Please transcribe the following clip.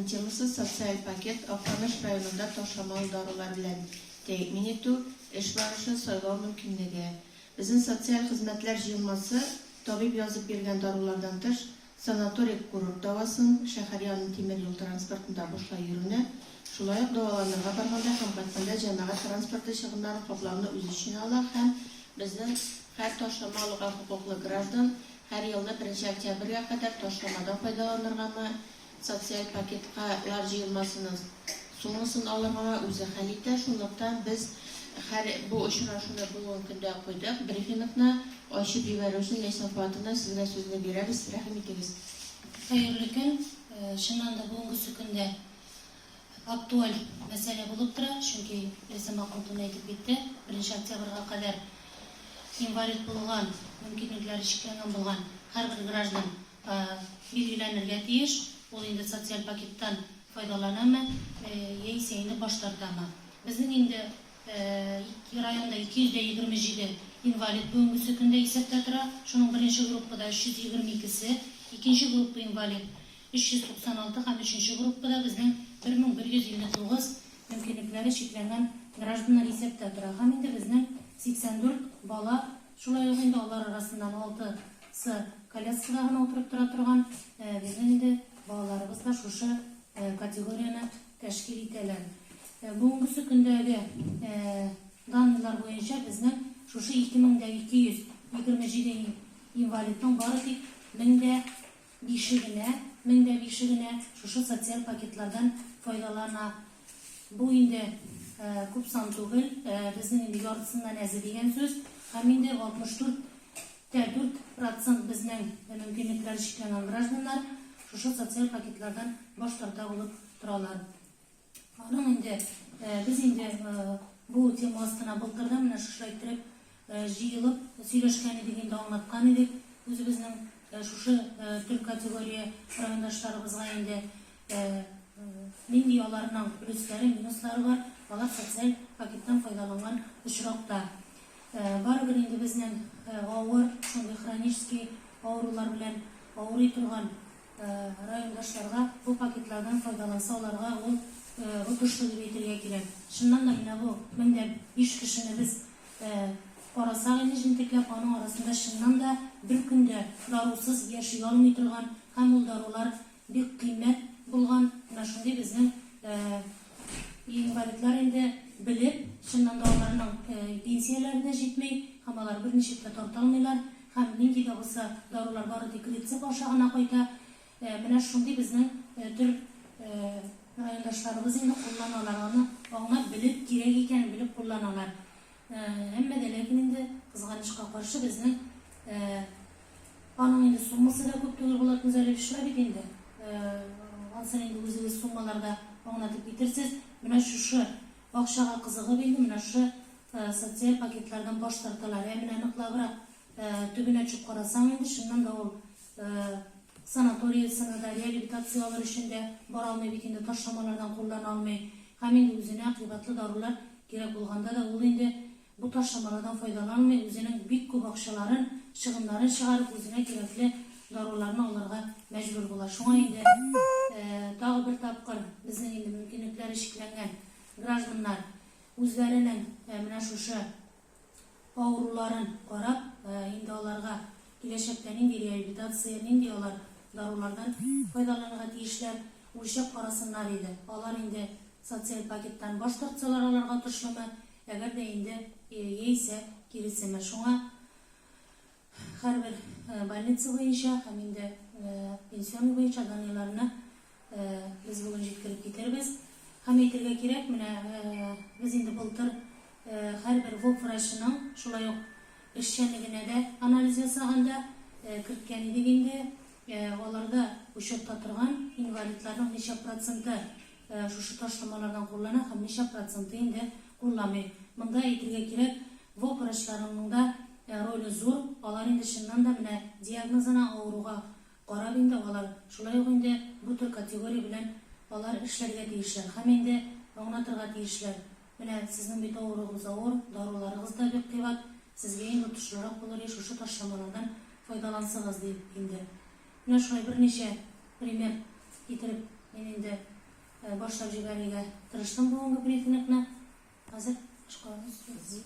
Брифингның темасы, Социаль пакет, Актаныш районында ташламалы дарулар белән тәэмин итү, эш барышы, сайлау мөмкинлеге. Безнең социаль хезмәтләр җыелмасы табиб язып биргән дарулардан тыш, санаторий-курорт дәвасын, шәһәр яны тимер юл транспортында бушлай йөрүне, шулай ук дәваланырга барганда һәм кайтканда җәмәгать транспорты чыгымнарын каплауны үз эченә ала һәм безнең һәр ташлама алуга хокуклы граждан Һәр елны беренче октябрьгә кадәр ташламадан файдаланыргамы, социаль пакетка лар җыелмасының суммасын алыргамы, үзе хәл итә. Шунлыктан без һәр бу очрашуны бүгенге көндә куйдык. Брифингны ачып җибәрү өчен Ләйсән Фоатовна, сезгә сүзне бирәбез, рәхим итегез. Хәерле көн! Чыннан да бүгенгесе көндә актуаль мәсьәлә булып тора, чөнки Ләйсән Махмутовна әйтеп китте, беренче октябрьгә кадәр инвалид булган, мөмкинлекләре чикләнгән булган һәрбер граждан билгеләнергә тиеш, ул инде социаль пакеттан файдаланамы яисә инде баш тартамы. Безнең инде районда 227 инвалид бүгенгесе көндә исәптә тора, шуның беренче группада 322 се, икенче группа инвалид 396 һәм өченче группада безнең 1159 мөмкинлекләре чикләнгән гражданнар исәптә тора. Һәм инде безнең 84 бала, шулай ук инде алар арасыннан алты сы коляскада гына утырып тора торган, безнең инде балаларыбыз да шушы категорияне тәшкил итәләр. Бүгенгесе көндәге данныйлар буенча безнең шушы 2227 инвалидның бары тик 1000 дә Бише генә, 1005-е генә шушы социаль пакетлардан файдалана. Бу инде күп сан түгел, безнең инде яртысыннан әзе дигән сүз. Һәм инде 64 тә 4 процент безнең мөмкинлекләре чикләнгән гражданнар шушы социаль пакетлардан баш тарта булып торалар. Аның инде без инде бу тема астына былтыр да менә шушылай иттереп җыелып сөйләшкән идек инде, аңлаткан идек үзебезнең шушы төр категория райондашларыбызга инде нинди аларның плюслары, минуслары бар, алар социаль пакеттан файдаланган очракта. Барыбер инде безнең авыр, шундый хронический авырулар белән авырый торган Райондашларга бу пакетлардан файдаланса, аларга ул отышлы дип әйтергә кирәк. Чыннан да менә бу 1005 кешене без карасак инде җентекләп, аның арасында чыннан да бер көн дә дарусыз яши алмый торган һәм ул дарулар бик кыйммәт булган менә шундый безнең инвалидлар инде белеп, чыннан да аларның пенсияләре дә җитми һәм алар берничек тә тарта алмыйлар. Һәм нинди дә булса дарулар бары тик рецепт аша гына кайта. Менә шундый безнең төр райондашларыбыз инде кулланалар аны, аңлап, белеп, кирәк икәнен белеп кулланалар. Әмма дә ләкин инде, кызганычка каршы, безнең аның инде суммасы да күп түгел, Булат Мөзәлиевич, шулай бит инде? Ансын инде үзегез суммаларда аңлатып китерсез. Менә шушы акчага кызыгып инде менә шушы социаль пакетлардан баш тарталар. Ә менә ныклабрак төбенә төшеп карасаң инде, чыннан да ул санаториясенә дә, реабилитация алыр өчен дә бара алмый бит инде, ташламалардан куллана алмый. Һәм инде үзенә кыйбатлы дарулар кирәк булганда да ул инде бу ташламалардан файдаланмый, үзенең бик күп акчаларын, чыгымнарын чыгарып, үзенә кирәкле даруларны алырга мәҗбүр була. Шуңа инде тагы бер тапкыр безнең инде мөмкинлекләре чикләнгән гражданнар үзләренең менә шушы авыруларын карап, инде аларга киләчәктә нинди реабилитация, нинди алар дарулардан файдаланырга тиешләр, үлчәп карасыннар иде. Алар инде социаль пакеттан баш тартсалар аларга отышлымы, әгәр дә инде яисә киресеме. Шуңа һәрбер больница буенча һәм инде пенсионный буенча данныйларны без бүген җиткереп китербез. Һәм әйтергә кирәк, менә без инде былтыр һәрбер ВОП врачының шулай ук эшчәнлегенә дә анализ ясаганда керткән идек инде. Аларда учетта торган инвалидларның ничә проценты шушы ташламалардан куллана һәм ничә проценты инде кулламый. Монда әйтергә кирәк, ВОП врачларының да роле зур. Алар инде чыннан да менә диагнозына, авыруга Карап инде алар шулай ук инде бу төр категория белән алар эшләргә тиешләр һәм инде аңлатырга тиешләр, менә сезнең бит авыруыгыз авыр, даруларыгыз да бик кыйбат, сезгә инде отышлырак булыр и шушы ташламалардан файдалансыгыз дип инде. Менә шулай берничә пример китереп. Мин инде башлап җибәрергә тырыштым бүгенге брифингны. Хәзер башкаларны сүз.